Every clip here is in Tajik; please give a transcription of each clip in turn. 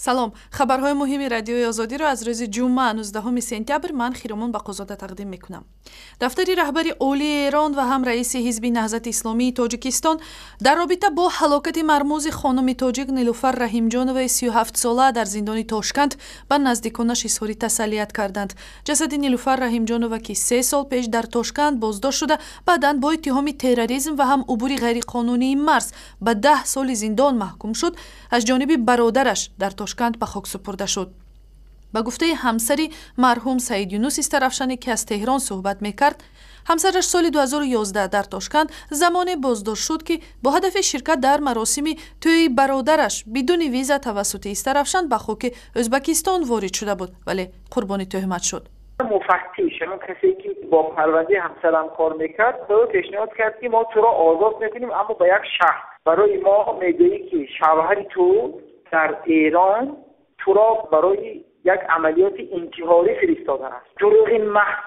Салом, хабарҳои муҳими Радиои Озодиро аз рӯзи ҷумъа, 19 сентябр, ман Хиромон Бақозода тақдим мекунам. Дафтари раҳбари олии Эрон ва ҳам раиси ҳизби Наҳзати Исломии Тоҷикистон дар робита бо ҳалокати мармузи хонуми тоҷик Нилуфар Раҳимҷоноваи 37-сола дар зиндони Тошканд ба наздиконаш изҳори тасаллият карданд. Ҷасади Нилуфар Раҳимҷонова, ки 3 сол пеш дар Тошканд боздошт шуда, баъдан бо иттиҳоми терроризм ва ҳам убури ғайриқонунии марз ба 10 соли зиндон маҳкум шуд, аз ҷониби бародараш дар Тошканд ба хок супурда шуд. Ба гуфтаи ҳамсари марҳум Саид Юнус Истарафшанӣ, ки аз Теҳрон суҳбат мекард, ҳамсараш соли 2011 дар Тошканд замоне боздошт шуд, ки бо ҳадафи ширкат дар маросими тӯи бародараш бидуни виза тавассути Истарафшан ба хоки Ӯзбекистон ворид шуда буд, вале қурбони тӯҳмат шуд. Муфаттиш, ҳамон касе ки бо парвандаи ҳамсарам кор мекард, ба ӯ пешниҳод кард, ки мо туро озод мекунем, аммо ба як шарт: барои мо мегӯӣ, ки шавҳари ту дар Эрон туро барои як амалиёти интиҳорӣ фиристодааст. Дурӯғи маҳз.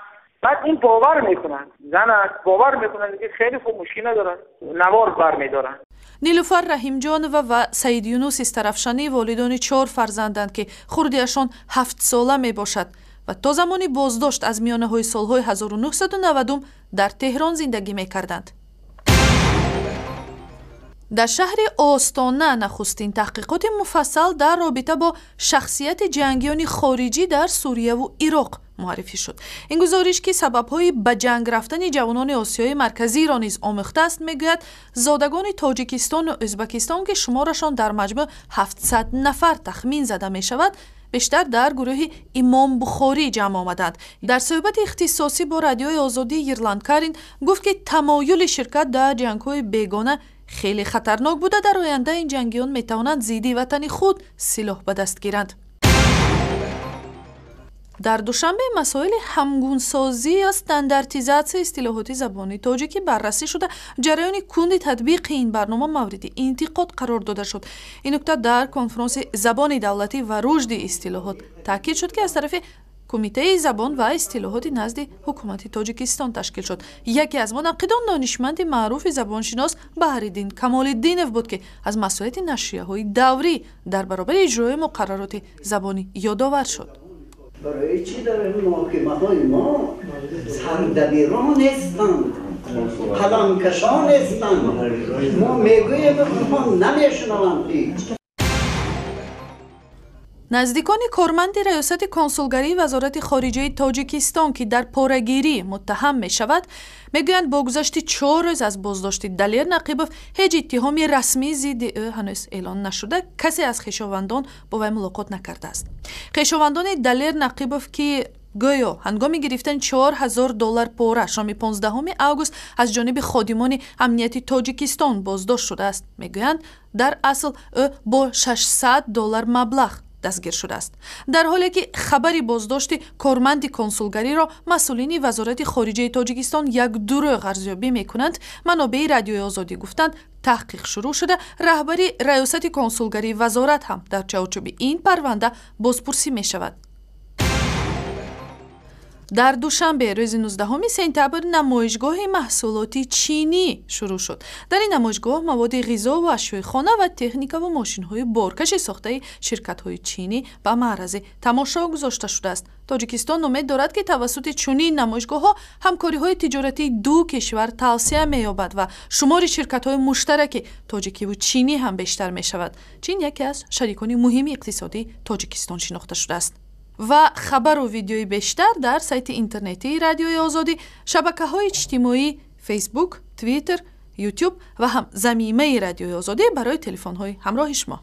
Баъд ин бовар мекунанд, зан аст, бовар мекунанд, ки хеле хуб, мушкил надорад, навор бармедоранд. Нилуфар Раҳимҷонова ва Саид Юнус Истарафшанӣ волидони чор фарзанданд, ки хурдиашон 7-сола мебошад ва то замони боздошт аз миёнаҳои солҳои 1990 дар Теҳрон зиндагӣ мекарданд. Дар шаҳри Остона нахустин таҳқиқоти муфассал дар робита бо шахсияти ҷангиёни хориҷӣ дар Сурияву Ироқ муаррифӣ шуд. Ин гузориш, ки сабабҳои ба ҷанг рафтани ҷавонони Осиёи Марказиро низ омӯхтааст, мегӯяд, зодагони Тоҷикистону Ӯзбекистон, ки шуморашон дар маҷмӯъ 700 нафар тахмин зада мешавад, бештар дар гурӯҳи Имом Бухорӣ ҷамъ омаданд. Дар суҳбати ихтисосӣ бо Радиои Озодӣ Ерлан Карин гуфт, ки тамоюли ширкат дар ҷангҳои бегона хеле хатарнок буда, дар оянда ин ҷангиён метавонанд зидди ватани худ силоҳ ба даст гиранд. Дар Душанбе масоили ҳамгунсозӣ ё стандартизатсияи истилоҳоти забони тоҷикӣ баррасӣ шуда, ҷараёни кунди татбиқи ин барнома мавриди интиқод қарор дода шуд. Ин нукта дар конфронси «Забони давлатӣ ва рушди истилоҳот» таъкид шуд, ки аз тарафи Кумитаи забон ва истилоҳоти назди ҳукумати Тоҷикистон ташкил шуд. Яке аз мунаққидон донишманди маъруфи забоншинос Баҳриддин Камолиддинов буд, ки аз масъулияти нашрияҳои даврӣ дар баробари иҷрои муқаррароти забонӣ ёдовар шуд. Барои чӣ дар муҳокимаҳои мо сардабирон нестанд, қаламкашон нестанд? Мо мегӯем, онҳо намешунаванд ҳеҷ. Наздикони корманди раёсати консулгарии Вазорати хориҷаи Тоҷикистон, ки дар порагирӣ муттаҳам мешавад, мегӯянд, бо гузашти 4 рӯз аз боздошти Далер Нақибов ҳеҷ иттиҳоми расмӣ зидди ӯ ҳанӯз эълон нашуда, касе аз хешовандон бо вай мулоқот накардааст. Хешовандони Далер Нақибов, ки гӯё ҳангоми гирифтани 4000 доллар пора шоми 15 август аз ҷониби ходимони амнияти Тоҷикистон боздошт шудааст, мегӯянд, дар асл ӯ бо 600 доллар маблағ дастгир шудааст. Дар ҳоле ки хабари боздошти корманди консулгариро масъулини Вазорати хориҷаи Тоҷикистон як дурӯғ арзёбӣ мекунанд, манобеи Радиои Озодӣ гуфтанд, таҳқиқ шурӯъ шуда, раҳбари раёсати консулгарии вазорат ҳам дар чаҳорчӯби ин парванда бозпурсӣ мешавад. Дар Душанбе рӯзи 19 сентябр намоишгоҳи маҳсулоти чинӣ шурӯъ шуд. Дар ин намоишгоҳ маводи ғизову ашёи хона ва техникаву мошинҳои боркаши сохтаи ширкатҳои чинӣ ба маърази тамошо гузошта шудааст. Тоҷикистон умед дорад, ки тавассути чунин намоишгоҳҳо ҳамкориҳои тиҷоратии ду кишвар тавсеа меёбад ва шумори ширкатҳои муштараки тоҷикиву чинӣ ҳам бештар мешавад. Чин яке аз шарикони муҳими иқтисодии Тоҷикистон шинохта шудааст. Ва хабару видеои бештар дар сайти интернетии Радиои Озодӣ, шабакаҳои иҷтимоӣ Фейсбук, Твиттер, Ютуб ва ҳам замимаи Радиои Озодӣ барои телефонҳои ҳамроҳи шумо.